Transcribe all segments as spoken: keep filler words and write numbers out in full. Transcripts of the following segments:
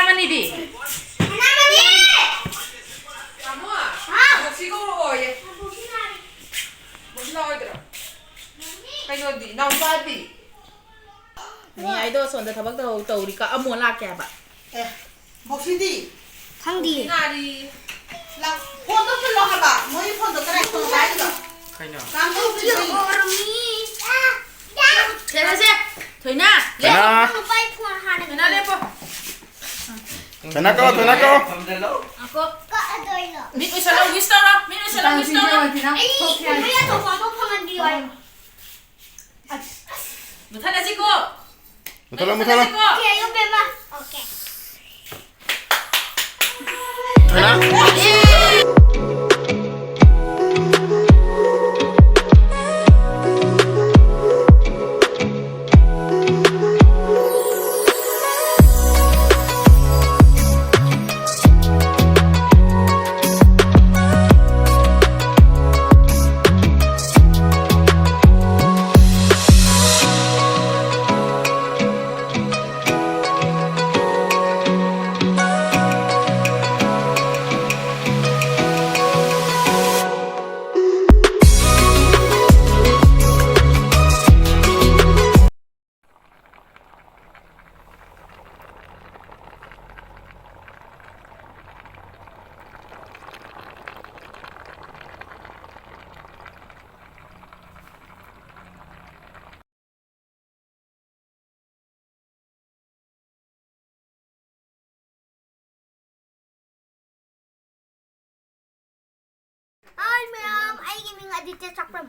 ꯑꯃꯅꯤꯗꯤ? ꯁꯅꯥꯃꯅꯤ! ꯇꯥꯃꯣ, ꯍꯥꯎ! ꯕꯣꯛꯁꯤ ꯀꯧꯔꯛꯑꯣꯌꯦ꯫ ꯕꯣꯛꯁꯤ ꯂꯥꯛꯑꯣꯏꯗ꯭ꯔꯣ? ꯀꯩꯅꯣꯗꯤ, ꯅꯥꯎꯆꯥꯗꯤ? ꯅꯤꯉꯥꯏꯗꯣ ꯑꯁꯣꯝꯗ ꯊꯕꯛ ꯇꯧ-, ꯇꯧꯔꯤ, ꯀꯛꯑꯝꯃꯣ ꯂꯥꯛꯀꯦ ꯍꯥꯏꯕ꯫ ꯑꯦ, ꯕꯣꯛꯁꯤꯗꯤ? ꯈꯪꯗꯤꯌꯦ꯫ ꯕꯣꯛꯁꯤ ꯅꯥꯔꯤ꯫ ꯂꯥꯛ-, ꯐꯣꯟꯗꯣ ꯄꯨꯜꯂꯣ ꯍꯥꯏꯕ꯫ ꯃꯣꯏ ꯐꯣꯟꯗꯣ ꯀꯅꯥꯏ ꯐꯣꯟ ꯄꯥꯏꯔꯤꯅꯣ? ꯀꯩꯅꯣ? ꯀꯥꯡꯒꯧ ꯄꯤꯕꯩ꯫ ꯁꯦ, ꯁꯦ, ꯁꯦ꯫ ꯊꯣꯏꯅ, ꯊꯣꯏꯅ! ꯂꯦꯞꯄꯣ꯫ ꯅꯨꯄꯥꯒꯤ ꯐꯣꯟ ꯍꯥꯟꯅ ꯊꯣꯏꯅ, ꯂꯦꯞꯄꯣ꯫ ꯊꯣꯏꯅ ꯀꯣ, ꯊꯣꯏꯅ ꯀꯣ꯫ ꯉꯥꯏꯈꯣ꯫ ꯀꯛꯑꯗꯣꯏꯅꯣ꯫ ꯃꯤꯠ ꯎꯏꯁꯜꯂꯣ, wish ꯇꯧꯔꯣ꯫ ꯃꯤꯠ ꯎꯏꯁꯜꯂꯣ, wish ꯇꯧꯔꯣ꯫ ꯑꯩ ꯅꯨꯄꯤ ꯑꯇꯣꯞꯄ ꯑꯃ ꯐꯪꯍꯟꯕꯤꯌꯣ ꯍꯥꯏꯌꯣ꯫ ꯃꯨꯊꯠꯂꯁꯤꯀꯣ꯫ ꯃꯨꯊꯠꯂꯣ, ꯃꯨꯊꯠꯂꯣ꯫ ꯃꯨꯊꯠꯂꯁꯤꯀꯣ꯫ ꯑꯣꯀꯦ, ꯑꯌꯨꯛ ꯄꯦꯝꯃ꯫ ꯑꯣꯀꯦ꯫ ꯊꯣꯏꯅ꯫ ꯍꯥꯏ ꯃꯌꯥꯝ, ꯑꯩꯒꯤ ꯃꯤꯡ ꯑꯗꯤꯇ꯭ꯌ ꯆꯥꯛꯄꯝ꯫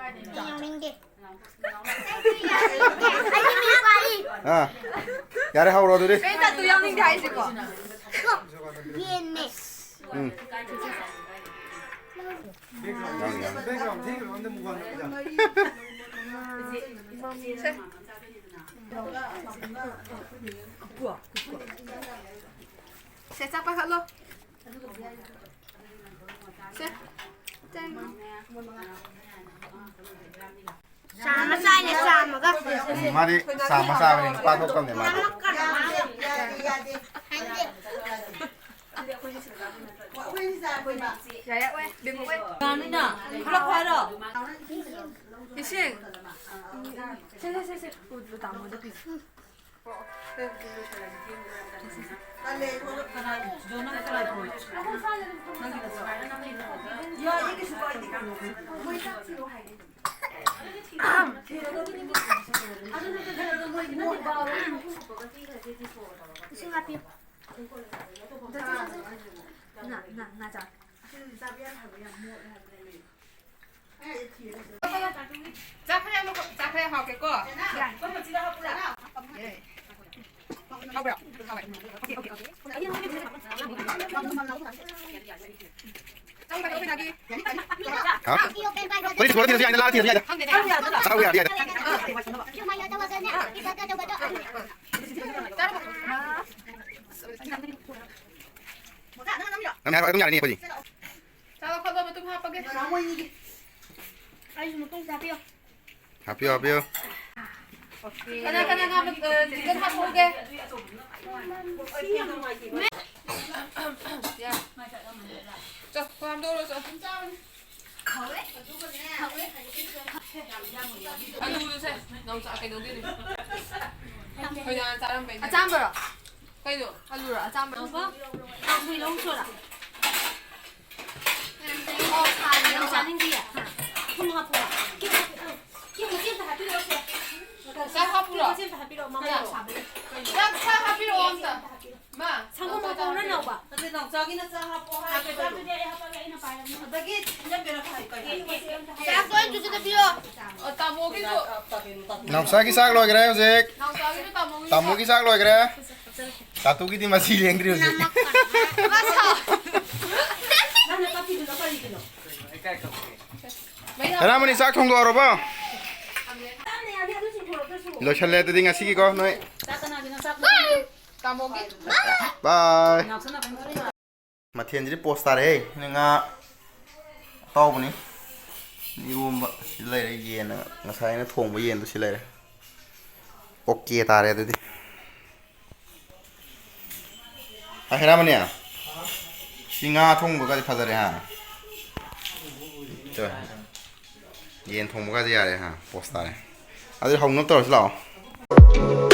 ꯑꯩ ꯌꯥꯎꯅꯤꯡꯗꯦ꯫ ꯑꯩꯒꯤ ꯃꯤꯡ ꯄꯥꯔꯤ꯫ ꯑꯥ, ꯌꯥꯔꯦ, ꯍꯧꯔꯣ ꯑꯗꯨꯗꯤ꯫ ꯀꯩ ꯇꯥꯇꯨ ꯌꯥꯎꯅꯤꯡꯗꯦ ꯍꯥꯏꯁꯤꯕꯣ? ꯀꯣ, ꯌꯦꯟꯅꯦ꯫ ꯎꯝ꯫ ꯌꯥꯎꯅꯤ, ꯌꯥꯎꯅꯤ꯫ ꯁꯦ꯫ ꯁꯦ, ꯆꯥꯛ ꯄꯥꯏꯈꯠꯂꯣ꯫ ꯁꯦ꯫ ꯇꯦꯡ꯫ ꯆꯥꯝꯃ ꯆꯥꯏꯅꯦ, ꯆꯥꯝꯃꯒ꯫ ꯎꯝ, ꯃꯥꯗꯤ ꯆꯥꯝꯃ ꯆꯥꯕꯅꯤ, ꯅꯨꯄꯥ ꯊꯣꯛꯇꯕꯅꯦ ꯃꯥꯗꯤ꯫ ꯌꯥꯔꯦ, ꯑꯣꯏ, ꯕꯦꯝꯃ ꯑꯣꯏ꯫ ꯀꯅꯥꯅꯣꯅ? ꯈꯔ ꯐꯔꯣ? ꯏꯁꯤꯡ꯫ ꯁꯦ, ꯁꯦ, ꯁꯦ, ꯁꯦ꯫ ꯎ, ꯎ, ꯇꯥꯃꯣꯗ ꯄꯤꯖꯤ꯫ ꯏꯁꯤꯡ ꯍꯥꯞꯄꯤꯌꯨ꯫ ꯉꯥ, ꯉꯥ, ꯉꯥ ꯆꯥ꯫ ꯆꯥꯛ ꯈꯔ ꯌꯥꯝ ꯂꯧꯈꯠ-, ꯆꯥꯛ ꯈꯔ ꯌꯥꯝ ꯍꯥꯞꯀꯦꯀꯣ꯫ ꯍꯥꯎꯕ꯭ꯔꯣ? ꯍꯥꯎꯋꯦ꯫ ꯆꯥꯛ ꯂꯧꯈꯠꯂꯣ, ꯄꯩꯁꯥꯒꯤ꯫ ꯍꯥ? ꯄꯨꯂꯤꯁ ꯄꯨꯔ ꯊꯤꯔꯁꯨ ꯌꯥꯏꯗ, ꯂꯥꯛꯑ ꯊꯤꯔꯁꯨ ꯌꯥꯏꯗ꯫ ꯆꯥꯛ ꯌꯥꯗ, ꯌꯥꯗ꯫ ꯅꯪ ꯍꯥꯏꯔꯣ, ꯑꯗꯨꯝ ꯌꯥꯔꯅꯤ ꯑꯩꯈꯣꯏꯗꯤ꯫ ꯆꯥꯛ ꯂꯧꯈꯠꯂꯣ, ꯃꯇꯨꯝ ꯍꯥꯞꯄꯒꯦ꯫ ꯑꯩꯁꯨ ꯃꯇꯨꯝ ꯍꯥꯞꯄꯤꯌꯣ꯫ ꯍꯥꯞꯄꯤꯌꯣ, ꯍꯥꯞꯄꯤꯌꯣ꯫ ꯀꯅꯥ, ꯀꯅꯥ ꯉꯥ ꯃ-, ꯑ, chicken ꯍꯥꯞꯄꯧꯒꯦ? ꯌꯥ꯫ ꯆꯣ, ꯈꯣꯏ ꯍꯥꯝꯗꯣꯛꯎꯔꯣ, ꯆꯣ꯫ ꯑꯂꯨꯗꯨꯁꯦ ꯅꯥꯎꯆꯥ ꯀꯩꯗꯧꯗꯣꯏꯅꯣ? ꯑꯩꯈꯣꯏ ꯅꯍꯥꯟ ꯆꯥꯔꯝꯕꯩꯅꯦ꯫ ꯑꯆꯥꯝꯕꯔꯣ? ꯀꯩꯅꯣ? ꯑꯂꯨꯔꯣ? ꯑꯆꯥꯝꯕꯔꯣ? ꯀꯥꯡꯁꯣꯏ ꯂꯧ ꯆꯣꯔꯥ? ꯑꯣ, ꯁꯥꯔꯦ, ꯌꯥꯝ ꯆꯥꯅꯤꯡꯗꯤꯌꯦ꯫ ꯊꯨꯝ ꯍꯥꯞꯄꯣ꯫ ꯀꯦꯛ ꯃꯆꯦ ꯑꯝꯇ ꯍꯥꯞꯄꯤꯔꯛꯑꯣ, ꯁꯦ꯫ ꯆꯥꯛ ꯍꯥꯞꯄꯨꯔꯣ? ꯀꯦꯛ ꯃꯆꯦ ꯑꯝꯇ ꯍꯥꯞꯄꯤꯔꯛꯑꯣ, ꯃꯃꯥ ꯌꯥꯝ ꯁꯥꯕꯅꯦ꯫ ꯆꯥꯛ, ꯆꯥꯛ ꯍꯥꯞꯄꯤꯔꯛꯑꯣ ꯑꯝꯇ꯫ ꯃꯥ, ꯁꯪꯒꯣꯝ ꯍꯥꯞꯄꯛꯎꯔꯥ, ꯅꯥꯎꯕ? ꯅꯠꯇꯦ, ꯅꯥꯎꯆꯥꯒꯤꯅ ꯆꯥ ꯍꯥꯞꯄꯣ ꯍꯥꯏꯔꯦ꯫ ꯆꯥꯛꯇꯨꯗꯤ ꯑꯩ ꯍꯥꯞꯄꯛꯑꯒꯦ, ꯑꯩꯅ ꯄꯥꯏꯔꯝꯅꯤ꯫ ꯑꯗꯒꯤ ꯏꯅꯝꯕꯦꯅ ꯍꯥꯏ ꯀꯔꯤ? ꯆꯥꯛꯇꯣ ꯑꯩ ꯆꯨꯁꯤꯗ ꯄꯤꯌꯣ꯫ ꯑ, ꯇꯥꯃꯣꯒꯤꯁꯨ꯫ ꯅꯥꯎꯆꯥꯒꯤ ꯆꯥꯛ ꯂꯣꯏꯈ꯭ꯔꯦ ꯍꯧꯖꯤꯛ꯫ ꯅꯥꯎꯆꯥꯒꯤꯁꯨ ꯇꯥꯃꯣꯒꯤꯁꯨ꯫ ꯇꯥꯃꯣꯒꯤ ꯆꯥꯛ ꯂꯣꯏꯈ꯭ꯔꯦ꯫ ꯇꯥꯇꯨꯒꯤꯗꯤ ꯃꯁꯤ ꯂꯦꯡꯗ꯭ꯔꯤ ꯍꯧꯖꯤꯛ꯫ ꯅꯃꯛ ꯀꯟꯕ꯫ ꯅꯪꯅ ꯀꯞꯄꯤꯗꯨꯅ ꯀꯔꯤꯒꯤꯅꯣ? ꯃꯩ ꯊꯥ-, ꯍꯦꯔꯥꯃꯣꯅꯤ, ꯆꯥꯛ ꯊꯣꯡꯗꯣꯛꯑꯔꯕꯣ? ꯌꯥꯅꯤ, ꯌꯥꯅꯤ, ꯑꯗꯨ ꯆꯤꯡꯊꯣꯔꯛꯇ꯭ꯔꯁꯨ꯫ ꯂꯣꯏꯁꯜꯂꯦ ꯑꯗꯨꯗꯤ ꯉꯁꯤꯒꯤꯀꯣ ꯅꯣꯏ꯫ ꯆꯥꯛ ꯀꯅꯥꯒꯤꯅꯣ? ꯆꯥꯛ ꯇꯥꯃꯣꯒꯤ꯫ ꯕꯥꯏ꯫ ꯃꯊꯦꯜꯁꯤꯗꯤ ꯄꯣꯁ ꯇꯥꯔꯦꯍꯦ꯫ ꯉꯥ ꯑꯇꯥꯎꯕꯅꯤ꯫ ꯏꯔꯣꯝꯕ ꯁꯤ ꯂꯩꯔꯦ, ꯌꯦꯟꯅ ꯉꯁꯥꯏ ꯑꯩꯅ ꯊꯣꯡꯕ ꯌꯦꯟꯗꯣ ꯁꯤ ꯂꯩꯔꯦ꯫ ꯑꯣꯀꯦ ꯇꯥꯔꯦ ꯑꯗꯨꯗꯤ꯫ ꯍꯥꯏꯔꯥꯃꯅꯤ꯫ ꯁꯤ ꯉꯥ ꯊꯣꯡꯕꯒꯗꯤ ꯐꯖꯔꯦ ꯍꯥ꯫ ꯆꯣ꯫ ꯌꯦꯟ ꯊꯣꯡꯕꯒꯗꯤ ꯌꯥꯔꯦ ꯍꯥ, ꯄꯣꯁ ꯇꯥꯔꯦ꯫ ꯑꯗꯨꯗꯤ ꯍꯧꯅꯕ ꯇꯧꯔꯁꯤ ꯂꯥꯛꯑꯣ꯫